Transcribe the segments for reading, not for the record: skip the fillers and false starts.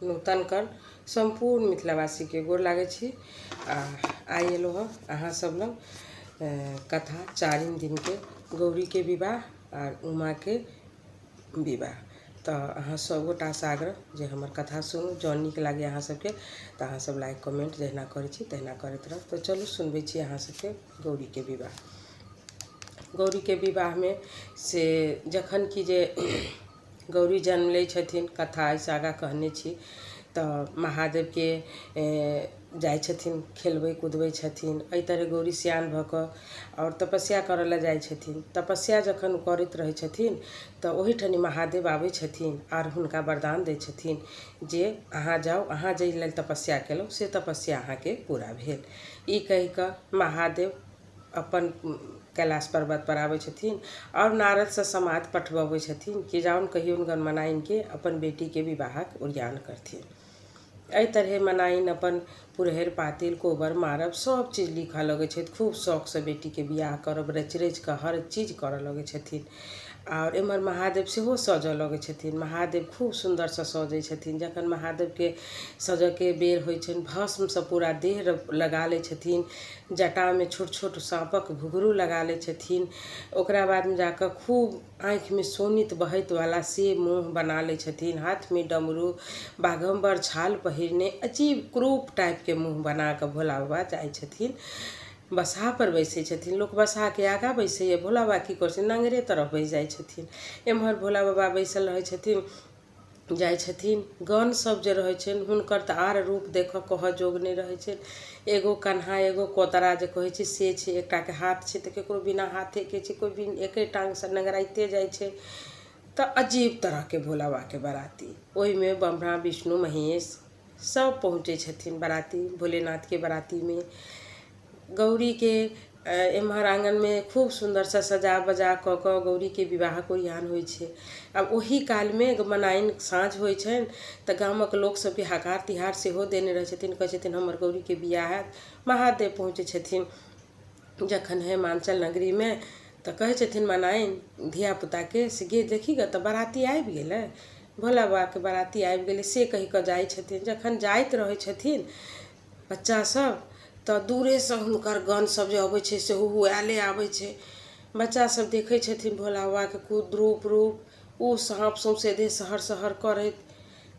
नूतन कर्ण सम्पूर्ण मिथिलावासीके गोर लागै छी। आ आइ एलहुँ हँ अहाँ सब लग कथा चारिम दिनके गौरीके विवाह आर उमाके विवाह। तऽ अहाँ सब गोटासँ आग्रह जे हमर कथा सुनू, जँ नीक लागै अहाँ सबके तऽ अहाँ सब लाइक कमेंट जहिना करै छी तहिना करैत रहब। तऽ चलू सुनबै छी अहाँ सबके गौरीके विवाह। गौरीके विवाहमे से जखन कि जे गौरी जन्म लै छथिन, कथा एहिसँ आगाँ कहने छी, तऽ महादेवके जाइ छथिन, खेलबै कुदबै छथिन। एहि तरहे गौरी सियान भऽ कऽ आओर तपस्या करऽ लए जाइ छथिन। तपस्या जखन ओ करैत रहै छथिन तऽ ओहिठाम महादेव आबै छथिन आर हुनका वरदान दै छथिन जे अहाँ जाउ, अहाँ जाहि लेल तपस्या केलहुँ से तपस्या अहाँके पूरा भेल। ई कहि कऽ महादेव अपन कैलाश पर्वत पर आबै छथिन आओर नारदसँ समाद पठबबै छथिन कि जाउन कहियौन गन मनाइनके अपन बेटीके विवाहक ओरियान करथिन। एहि तरहे मनाइन अपन पुरहरि पातिल कोबर मारब सब चीज लिखऽ लगै छथि। खूब शौकसँ बेटीके बियाह करब रचि रचि कऽ हर चीज करऽ लगै छथिन। आओर एम्हर महादेव सेहो सजऽ लगै छथिन। महादेव खूब सुन्दरसँ सजै छथिन। जखन महादेवके सजऽके बेर होइ छनि भस्मसँ पूरा देह लगा लै छथिन, जटामे छोट छोट साँपक घुघरू लगा लै छथिन। ओकरा बादमे जाकऽ खूब आँखिमे शोणित बहैतवला से मुँह बना लै छथिन, हाथमे डमरू, बाघम्बर छाल पहिरने अजीब क्रूप टाइपके मुँह बना कऽ भोला बाबा जाइ छथिन। बसहापर बैसै छथिन। लोक बसहाके आगाँ बैसैए, भोला बाबा की करै छथिन, नंगरे तरफ बैस जाइ छथिन। एम्हर भोला बाबा बैसल रहै छथिन, जाइ छथिन। गण सब जे रहै छनि हुनकर तऽ आर रूप देखऽ कहऽ जोग नहि रहै छनि। एगो कन्हा एगो कोतरा जे कहै छै से छै, एकटाके हाथ छै तऽ ककरो बिना हाथेके छै, कोइ बिन एके टाँगसँ नंगराइते जाइ छै। तऽ अजीब तरहके भोला बाबाके बराती, ओहिमे ब्रह्मा विष्णु महेश सब पहुँचै छथिन बराती भोलेनाथके बरातीमे। गौरीके एम्हर आङ्गनमे खूब सुन्दरसँ सजा बजा कऽ कऽ गौरीके विवाहक ओरियान होइ छै। आब ओही कालमे मनाइन साँझ होइ छनि तऽ गामक लोक सबके हकार तिहार सेहो देने रहै छथिन, कहै छथिन हमर गौरीके बियाह हैत। महादेव पहुँचै छथिन जखन हेमाञ्चल नगरीमे तऽ कहै छथिन मनाइन धियापुताके से गे देखी गऽ तऽ बराती आबि गेलै, भोला बाबाके बराती आबि गेलै से कहि कऽ जाइ छथिन। जखन जाइत रहै छथिन बच्चा सब तऽ दूरेसँ हुनकर गण सब जे अबै छै से हुहुआएले आबै छै। बच्चा सब देखै छथिन भोला बाबाके कुद्रूप रूप, ओ साँप सौँसे देह सहर सहर करैत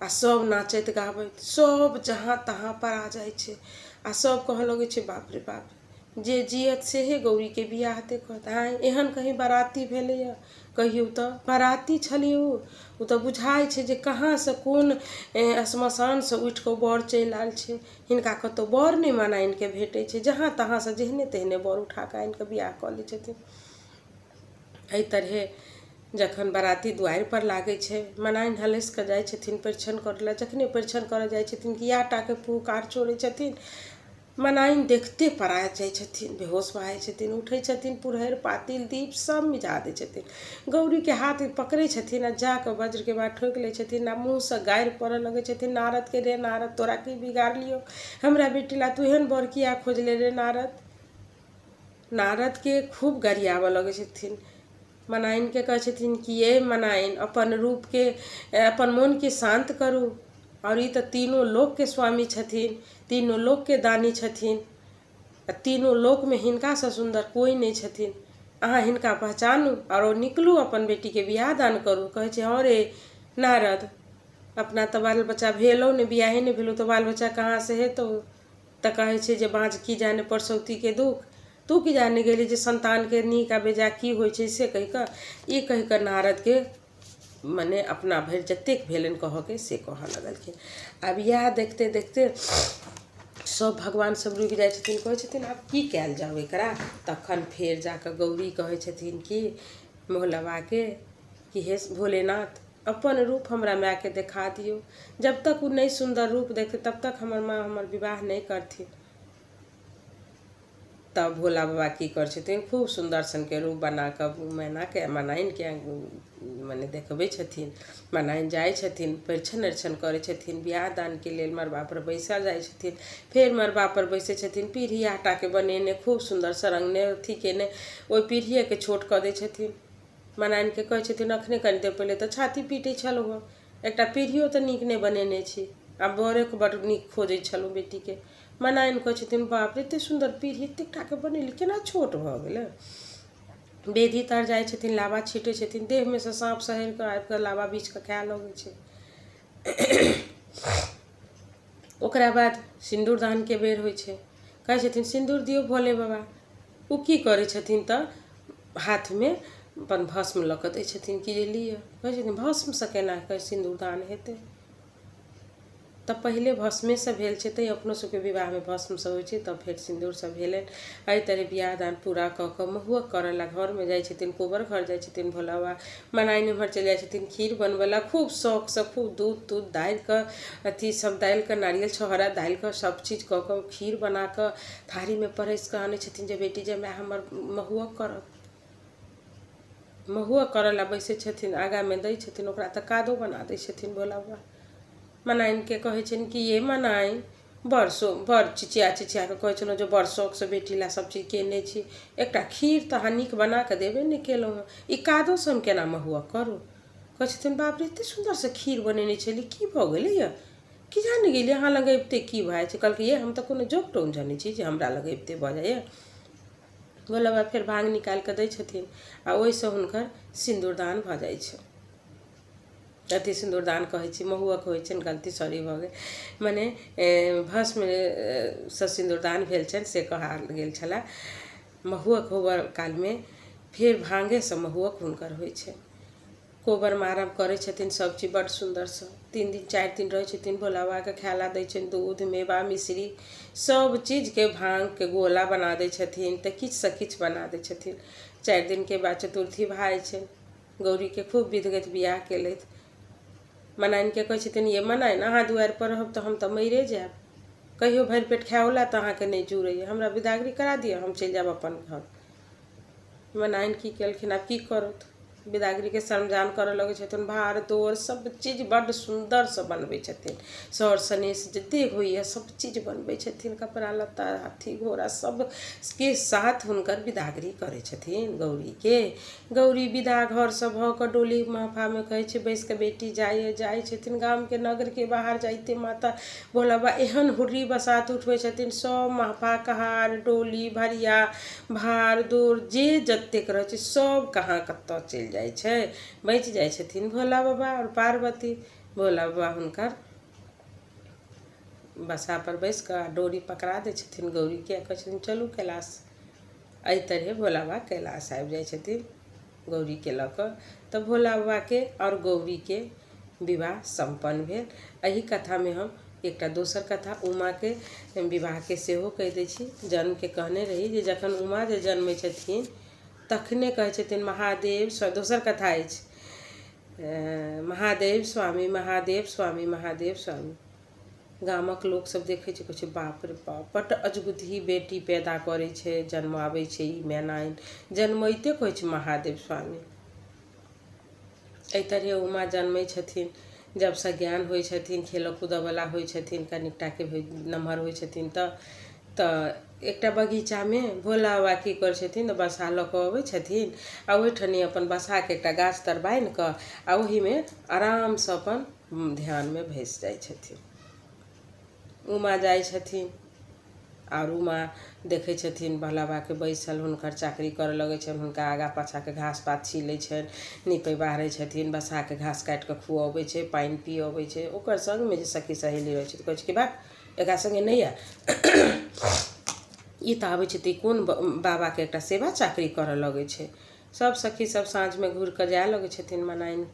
आ सब नाचैत गाबैत सब जहाँ तहाँ पड़ा जाइ छै आ सब कहऽ लगै छै बाप रे बाप, जे जियत सेहे गौरीके बियाह देखत। आँय एहन कहीं बराती भेलैए कहियौ तऽ बराती छलै ओ, ओ तऽ बुझाइ छै जे कहाँसँ कोन श्मशानसँ उठि कऽ वर चलि आयल छै। हिनका कतहु वर नहि मनाइनके भेटै छै, जहाँ तहाँसँ जेहने तेहने वर उठा कऽ आनि कऽ बियाह कऽ लै छथिन। एहि तरहे जखन बराती दुआरिपर लागै छै, मनाइन हलसि कऽ जाइ छथिन परिछन करै लए। जखने परिछन करऽ जाइ छथिन कि इएह टाके फुहकार छोड़ै छथिन। मनाइन देखते पड़ा जाइ छथिन, बेहोश भऽ जाइ छथिन। उठै छथिन, पुरहरि पातिल दीप सब मिझा दै छथिन। गौरीके हाथ पकड़ै छथिन आ जा कऽ वज्रके बाद ठोकि लै छथिन आ मुँहसँ गारि पड़ऽ लगै छथिन नारदके, रे नारद तोरा की बिगाड़लियौ, हमरा बेटी ला तू एहन वर किया खोजले रे नारद। नारदके खूब गरियाबऽ लगै छथिन। मनाइनके कहै छथिन कि ये मनाइन अपन रूपके अपन मोनके शान्त करू, आओर ई तऽ तीनो लोकके स्वामी छथिन, तीनो लोकके दानी छथिन, आ तीनो लोकमे हिनकासँ सुन्दर कोइ नहि छथिन। अहाँ हिनका पहचानू आओर निकलू अपन बेटीके बियाह दान करू। कहै छै हँ रे नारद, अपना तऽ बाल बच्चा भेलौ नहि, बियाहे नहि भेलौ तऽ बाल बच्चा कहाँसँ हेतौ। तऽ कहै छै जे बाँझ की जाने परसौतीके दुःख, तू की जाने गेली जे सन्तानके नीक आ बेजाय की होइ छै से कहि कऽ ई कहि कऽ नारदके मने अपना भरि जतेक भेलनि कहऽके से कहऽ लगलखिन। आब इएह देखते देखते सब भगवान सब रुकि जाइ छथिन, कहै छथिन आब की कयल जाउ एकरा। तखन फेर जाकऽ गौरी कहै छथिन कि भोला बाबाके कि हे भोलेनाथ अपन रूप हमरा मायके देखा दियौ, जब तक ओ नहि सुन्दर रूप देखतै तब तक हमर माँ हमर विवाह नहि करथिन। तब भोला बाबा की करै छथिन, खूब सुन्दर सनके रूप बना कऽ मैनाके मनाइनके मने देखबै छथिन। मनाइन जाइ छथिन, परिछन अरिछन करै छथिन, बियाह दानके लेल मड़बापर बैसल जाइ छथिन। फेर मड़बापर बैसै छथिन, पीढ़ी आटाके बनेने खूब सुन्दरसँ रङ्गने अथी केने ओहि पीढ़िएके छोट कऽ दै छथिन। मनाइनके कहै छथिन अखने कनि देर पहिले तऽ छाती पीटै छलहुँ हँ, एकटा पीढ़ियो तऽ नीक नहि बनेने छी। आ बरेके बड्ड नीक खोजै छलहुँ बेटीके। मनाइन कहै छथिन बाप रे एतेक सुन्दर पीढ़ी एतेक टाके बनेली, केना छोट भऽ गेलै। बेदी तर जाइ छथिन, लाबा छीटै छथिन, देहमे सँ साँप सहरि कऽ आबि कऽ लाबा बीछ कऽ खाए लगै छै। ओकरा बाद सिन्दूरदानके बेर होइ छै। कहै छथिन सिन्दूर दियौ भोले बाबा। ओ की करै छथिन तऽ हाथमे अपन भस्म लऽ कऽ दै छथिन कि जे लिअ। कहै छथिन भस्मसँ केना कऽ सिन्दूरदान हेतै? तऽ पहिले भस्मेसँ भेल छै, तैँ अपनो सबके विवाहमे भस्मसँ होइ छै, तब फेर सिन्दूरसँ भेलनि। एहि तरहे बियाह दान पूरा कऽ कऽ महुअक करऽ लए घरमे जाइ छथिन, कोबर घर जाइ छथिन भोला बाबा। मनाइन एम्हर चलि जाइ छथिन खीर बनबऽ लए, खूब शौकसँ खूब दूध तूध डालि कऽ अथी सब डालि कऽ, नारियल छोहारा डालि कऽ सब चीज कऽ कऽ खीर बना कऽ थारीमे परसि कऽ आनै छथिन जे बेटी जमाए हमर महुअक करत। महुअक करऽ लए बैसै छथिन, आगाँमे दै छथिन ओकरा तऽ कादो बना दै छथिन भोला बाबा। मनाइनके कहै छनि कि ये मनाइन, बड़ सो बड़ चिचिया चिचिया कऽ कहै छलहुँ जे बड़ शौकसँ बेटी लए सब चीज केने छी, एकटा खीर तऽ अहाँ नीक बना कऽ देबे नहि केलहुँ हँ, ई कादोसँ हम केना महुअक करू? कहै छथिन बाप रे एतेक सुन्दरसँ खीर बनेने छली, की भऽ गेलैए? की जाने गेलियै अहाँ लग अबिते की भऽ जाइ छै। कहलकै ये हम तऽ कोनो जोग टोन जनै छी जे हमरा लग अबिते भऽ जाइए। भोला बाबा फेर भाँग निकालि कऽ दै छथिन आ ओहिसँ हुनकर सिन्दूरदान भऽ जाइ छै। अथी सिन्दूरदान कहै छी, महुअक होइ छनि, गलती सॉरी भऽ गेल, मने भस्मसँ सिन्दूरदान भेल छनि से कहल गेल छलए। महुअक होबऽ कालमे फेर भाँगेसँ महुअक हुनकर होइ छनि। कोबर मारब करै छथिन सब चीज बड्ड सुन्दरसँ। 3 दिन 4 दिन रहै छथिन, भोला बाबाके खाय लए दै छनि दूध मेवा मिश्री सब चीजके भाँगके गोला बना दै छथिन, तऽ किछुसँ किछु बना दै छथिन। 4 दिनके बाद चतुर्थी भऽ जाइ छनि। गौरीके खूब विधिगत बियाह केलथि। मनाइनके कहै छथिन ये मनाइन अहाँ दुआरिपर रहब तऽ हम तऽ मरिए जायब, कहियो भरि पेट खाइओ तऽ अहाँके नहि जुड़ैए, हमरा बिदागरी करा दिअ हम चलि जायब अपन घर। मनाइन की केलखिन आब की करत, बिदागरीके सरंजाम करऽ लगै छथिन, भार दौर सब चीज बड्ड सुन्दरसँ बनबै छथिन, सर सनेस जतेक होइए सब चीज बनबै छथिन, कपड़ा लत्ता हाथी घोड़ा सबके साथ हुनकर बिदागरी करै छथिन गौरीके। गौरी विदा घरसँ भऽ कऽ डोली महफामे कहै छै बैस कऽ बेटी जाइए, जाइ छथिन गामके नगरके बाहर जाइते माता भोला बाबा एहन हुर्री बसात उठबै छथिन, सब महफा कहार डोली भरिया भार दौर जे जतेक रहै छै सब कहाँ कतऽ चलि जाइ छै, बचि जाइ छथिन भोला बाबा आओर पार्वती। भोला बाबा हुनकर बसा पर बैस कऽ डोरी पकड़ा दै छथिन गौरीके, कहै छथिन चलू कैलाश। एहि तरहे भोला बाबा कैलाश आबि जाइ छथिन गौरीके लऽ कऽ। तऽ भोला बाबाके आओर गौरीके विवाह सम्पन्न भेल। एहि कथामे हम एकटा दोसर कथा उमाके विवाहके सेहो कहि दै छी। जन्मके कहने रही जे जखन उमा जे जन्मै छथिन तखने कहै छथिन महादेव, दोसर कथा अछि महादेव स्वामी महादेव स्वामी महादेव स्वामी। गामक लोकसब देखै छै, कहै छै बाप रे बाप बड्ड अजगुतही बेटी पैदा करै छै, जन्माबै छै ई मैनाइन, जन्मैते कहै छै महादेव स्वामी। एहि तरहे उमा जन्मै छथिन। जब सज्ञान होइ छथिन, खेलऽ कूदऽवला होइ छथिन, कनिकटाके नमहर होइ छथिन तऽ एकटा बगीचामे भोला बाबा की करै छथिन तऽ बसहा लऽ कऽ अबै छथिन आ ओहिठनी अपन बसहाके एकटा गाछ तर बान्हि कऽ आ ओहिमे आरामसँ अपन ध्यानमे भसि जाइ छथिन। उमा जाइ छथिन आओर उमा देखै छथिन भोला बाबाके बैसल, हुनकर चाकरी करऽ लगै छनि, हुनका आगाँ पाछाँके घास पात छीलै छनि, नीपै बाहरै छथिन, बसहाके घास काटि कऽ खुअबै छै, पानि पिअबै छै। ओकर सङ्गमे जे सखी सहेली रहै छै तऽ कहै छै कि भाग एकरा सङ्गे नहि आ, ई तऽ आबै छै तऽ ई कोन बाबाके एकटा सेवा चाकरी करऽ लगै छै। सब सखी सब साँझमे घुरि कऽ जाय लगै छथिन। मनाइन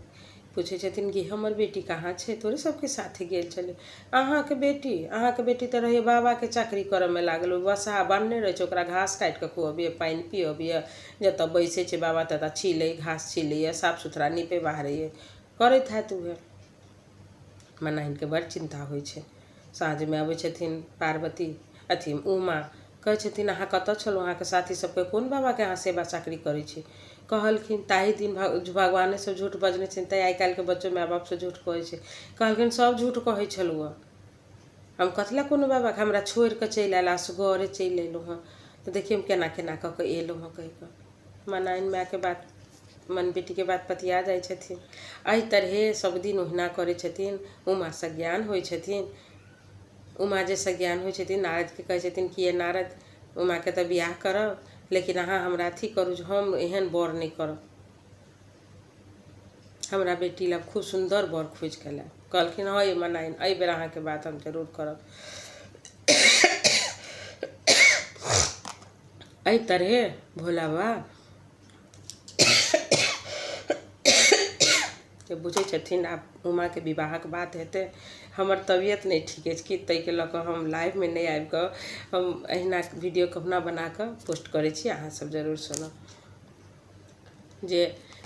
पूछै छथिन कि हमर बेटी कहाँ छै, तोरे सबके साथे गेल छलै। अहाँके बेटी, अहाँके बेटी तऽ रहैए बाबाके चाकरी करऽमे लागल, ओ बसहा बन्हने रहै छै, ओकरा घास काटि कऽ खुअबियै, पानि पिअबियै, जतऽ बैसै छै बाबा ततऽ छीलै, घास छीलैए, साफ सुथरा नीपै बहारैए, करैत हैत उएह। मनाइनके बड़ चिन्ता होइ छै। साँझमे अबै छथिन पार्वती अथी उमा, कहै छथिन अहाँ कतऽ छलहुँ, अहाँके साथी सबके कोन बाबाके अहाँ सेवा चाकरी करै छी? कहलखिन ताहि दिन भगवाने सब झूठ बजने छथिन, तैँ आइ काल्हिके बच्चो माय बापसँ झूठ कहै छै। कहलखिन सब झूठ कहै छलहुँ हँ, हम कथी लए कोनो बाबाके, हमरा छोड़ि कऽ चलि आयल, असगरे चलि अयलहुँ हँ, तऽ देखियौ हम केना केना कऽ कऽ एलहुँ हँ कहि कऽ। मनाइन मायके बात मन बेटीके बात पतिया जाइ छथिन। एहि तरहे सब दिन ओहिना करै छथिन। उमा सज्ञान होइ छथिन। उमा जे सज्ञान होइ छथिन, नारदके कहै छथिन कि ये नारद, उमाके तऽ बियाह करब, लेकिन अहाँ हमरा अथी करू जे हम एहन बर नहि करब, हमरा बेटी लए खूब सुन्दर बर खोजि कऽ लायब। कहलखिन हँ ये मनाइन, एहि बेर अहाँके बात हम जरूर करब। एहि तरहे भोला बाबा के बुझै छथिन आब उमाके विवाहक बात हेतै। हमर तबियत नहि ठीक अछि कि ताहिके लऽ कऽ हम लाइवमे नहि आबि कऽ हम अहिना वीडियो कहुना बना कऽ पोस्ट करै छी। अहाँ सब जरूर सुनब जे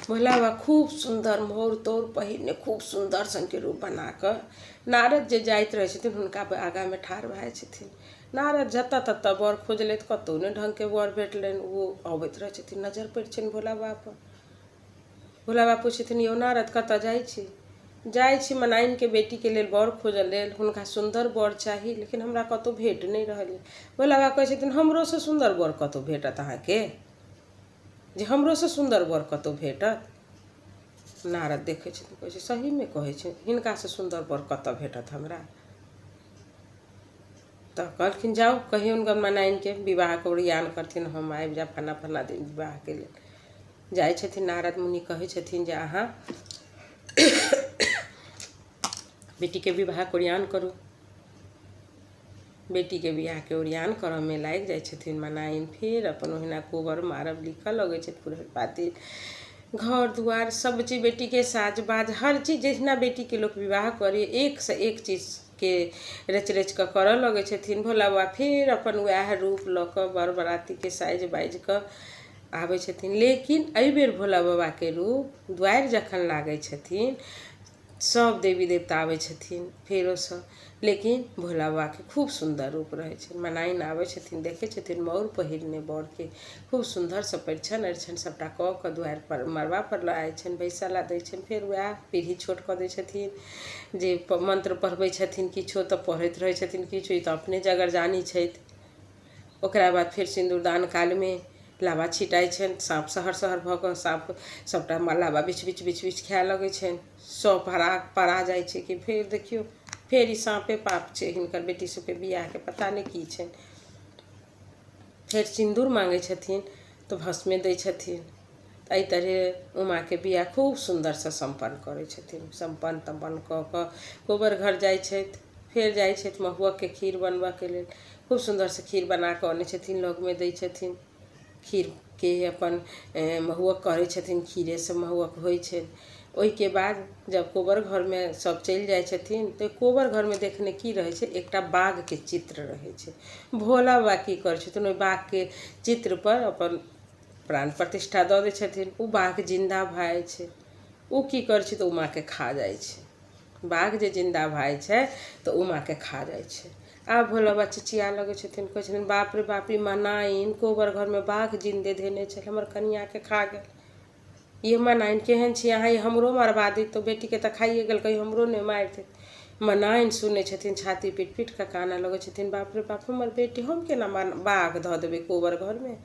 भोला बाबा खूब सुन्दर मोर तोर पहिरने खूब सुन्दर सनके रूप बना कऽ नारद जे जाइत रहै छथिन हुनका आगाँमे ठाढ़ भए जाइ छथिन। नारद जतऽ ततऽ वर खोजलथि, कतहु नहि ढङ्गके वर भेटलनि। ओ अबैत रहै छथिन, नजर पड़ै छनि भोला बाबापर। भोला बाबा पुछै छथिन, यौ नारद, कतऽ जाइ छी? जाइ छी मनाइनके बेटीके लेल वर खोजऽ लेल, हुनका सुन्दर वर चाही, लेकिन हमरा कतहु भेट नहि रहल अइ। भोला बाबा कहै छथिन, हमरोसँ सुन्दर वर कतहु भेटत अहाँके? जे हमरोसँ सुन्दर वर कतहु भेटत? नारद देखै छथिन, कहै छै सहीमे कहै छै, हिनकासँ सुन्दर वर कतऽ भेटत हमरा? तऽ कहलखिन जाउ कहियौन गऽ मनाइनके विवाहके ओरियान करथिन, हम आबि जायब फन्ना फन्ना दिन विवाहके लेल। जाइ छथिन नारद मुनि, कहै छथिन जे अहाँ बेटीके विवाहके ओरियान करू। बेटीके बियाहके ओरियान करऽमे लागि जाइ छथिन मनाइन। फेर अपन ओहिना कोबर मारब लिखऽ लगै छथि पुरहरि पाती, घर दुआर सब चीज, बेटीके साज बाज हर चीज, जहिना बेटीके लोक विवाह करै एकसँ एक चीजके रचि रचि कऽ करऽ लगै छथिन। भोला बाबा फेर अपन वएह रूप लऽ कऽ बर बरातीके साजि बाजि कऽ आबै छथिन। लेकिन एहिबेर भोला बाबाके रूप दुआरि जखन लागै छथिन, सब देवी देवता आबै छथिन फेरोसँ, लेकिन भोला बाबाके खूब सुन्दर रूप रहै छनि। मनाइन आबै छथिन, देखै छथिन मौर पहिरने बरके, खूब सुन्दरसँ परिछन अरिछन सबटा कऽ कऽ दुआरिपर मड़बापर लऽ आइ छनि, बैसऽ लए दै छनि। फेर वएह पीढ़ी छोट कऽ दै छथिन, जे मन्त्र पढ़बै छथिन किछो तऽ पढ़ैत रहै छथिन किछो, ई तऽ अपने जगरजानी छथि। ओकरा बाद फेर सिन्दूरदान कालमे लाबा छिटाइ छनि, साँप सहर सहर भऽ कऽ साँप सभटा लाबा बिछ बिछ बिछ बिछ खाए लगै छनि। सभ पड़ा पड़ा जाइ छै कि फेर देखियौ फेर ई साँपे पाप छै, हिनकर बेटी सबके बियाहके पता नहि की छनि। फेर सिन्दूर माँगै छथिन तऽ भस्मे दै छथिन। एहि तरहे उमाके बियाह खूब सुन्दरसँ सम्पन्न करै छथिन। सम्पन्न तम्पन्न कऽ कऽ कोबर घर जाइ छथि। फेर जाइ छथि महुअकके खीर बनबऽके लेल, खूब सुन्दरसँ खीर बना कऽ अनै छथिन, लगमे दै छथिन। खीरके अपन महुअक करै छथिन, खीरेसँ महुअक होइ छै। ओहिके बाद जब कोबर घरमे सब चलि जाइ छथिन तऽ कोबर घरमे देखने की रहै छै, एकटा बाघके चित्र रहै छै। भोला बाबा की करै छथिन, ओहि बाघके चित्रपर अपन प्राण प्रतिष्ठा दऽ दै छथिन। ओ बाघ जिन्दा भऽ जाइ छै। ओ की करै छै तऽ उमाके खा जाइ छै। बाघ जे जिन्दा भऽ जाइ छै तऽ उमाके खा जाइ छै। आब भोला बाबा चिचिया लगै छथिन, कहै छथिन बाप रे बाप, ई मनाइन कोबर घरमे बाघ जिन्दे धेने छल, हमर कनिआँके खा गेल। ये मनाइन केहन छी अहाँ, ई हमरो मरबा दैत, बेटीके तऽ खाइए गेल, कहीं हमरो नहि मारि देत। मनाइन सुनै छथिन, छाती पीट पीट कऽ कानऽ लगै छथिन, बाप रे बाप, हमर बेटी, हम केना बाघ धऽ देबै कोबर घरमे?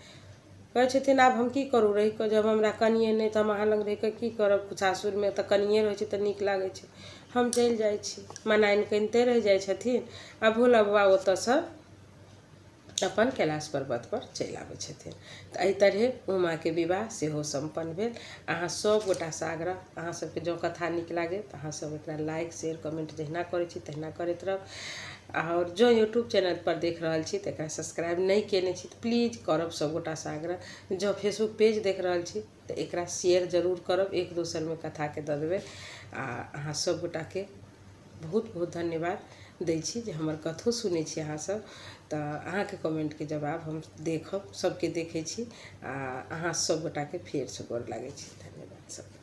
कहै छथिन आब हम की करू रहि कऽ, जब हमरा कनिए नहि तऽ हम अहाँ लग रहि कऽ की करब? सासुरमे तऽ कनिए रहै छै तऽ नीक लागै छै, हम चलि जाइ छी। मनाइन कनिते रहि जाइ छथिन आ भोला बाबा ओतऽसँ अपन कैलाश पर्वतपर चलि आबै छथिन। तऽ एहि तरहे उमाके विवाह सेहो सम्पन्न भेल। अहाँ सब गोटासँ आग्रह, अहाँ सबके जँ कथा नीक लागै तऽ अहाँ सब एकरा लाइक शेयर कमेंट जहिना करै छी तहिना करैत रहब। आओर जँ यूट्यूब चैनलपर देख रहल छी तऽ एकरा सब्सक्राइब नहि कयने छी तऽ प्लीज करब, सब गोटासँ आग्रह। जँ फेसबुक पेज देख रहल छी तऽ एकरा शेयर जरूर करब, एक दोसरमे कथाके दऽ देबै। आ अहाँ सब गोटाके बहुत बहुत धन्यवाद दै छी जे हमर कथो सुनै छी अहाँसब। तऽ अहाँके कमेन्टके जवाब हम देखब, सबके देखै छी। आ अहाँ सब गोटाके फेरसँ गोर लागै छी। धन्यवाद सबके।